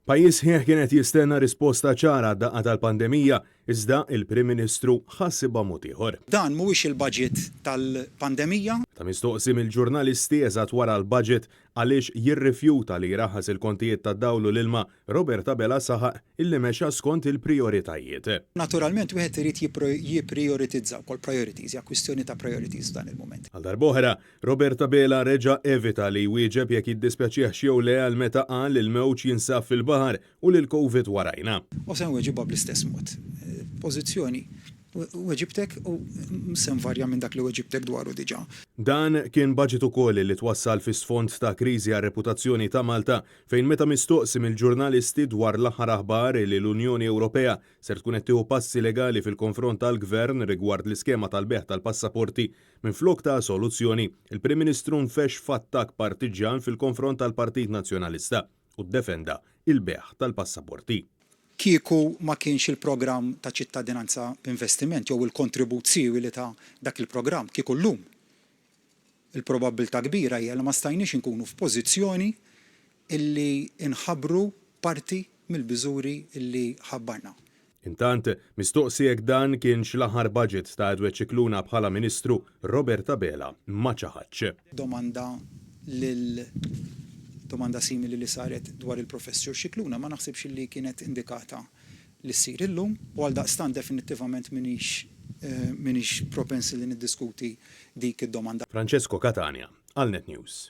Pajjiż sħiħ kien qed jistenna risposta ċara għad-daqqa tal-pandemija, iżda il-Prim Ministru ħasibha mod ieħor. Dan mhuwiex il-budget tal-pandemija. Meta mistoqsi mill-ġurnalisti eżatt wara l-budget għaliex jirrifjuta li jraħħas il-kontijiet tad-dawl u l-ilma, Robert Abela saħaq illi mexa skont il-prijoritajiet. Naturalment wieħed irid jipprijoritizza wkoll, priorities, hija kwistjoni ta' priorities f'dan il-mument. Għal darb'oħra, Robert Abela reġa' evita li jwieġeb jekk jiddispjaċihx jew le għal meta qal li l-mewġ jinsab fil-baħar u li l-Covid warajna. U se nweġibha bl-istess mod. Pożizzjoni, weġibtek u mhux se nvarja minn dak li weġibtek dwaru diġà. Dan kien budget ukoll li twassal fi sfond ta' kriżi għar-reputazzjoni ta' Malta fejn meta mistoqsi mill-ġurnalisti dwar l-aħħar aħbar li l-Unjoni Ewropea ser tkun qed tieħu passi legali fil-konfront tal-Gvern rigward l-iskema tal-bejgħ tal-passaporti, Minflok ta soluzzjoni, il-Prim Ministru nfexx f'attakk partiġġjan fil-konfront tal-Partit Nazzjonalista u ddefenda il-bejgħ tal-passaporti. Kieku ma kienx il-programm ta' ċittadinanza b'investiment jew il-kontribut siewi li ta dak il-programm, kieku llum il-probabbiltà kbira hija li ma stajniex inkunu f'pożizzjoni illi nħabbru parti mill-miżuri li ħabbarna. Intant, mistoqsi jekk dan kienx l-aħħar budget ta' Edward Scicluna bħala Ministru, Robert Abela ma ċaħadx. Domanda lil domanda simili li saret dwar il-Professur Scicluna ma naħsibx li kienet indikata li ssir illum u għaldaqstant definittivament m'iniex m'iniex propensi li niddiskuti dik id-domanda. Francesco Catania, għal Net News.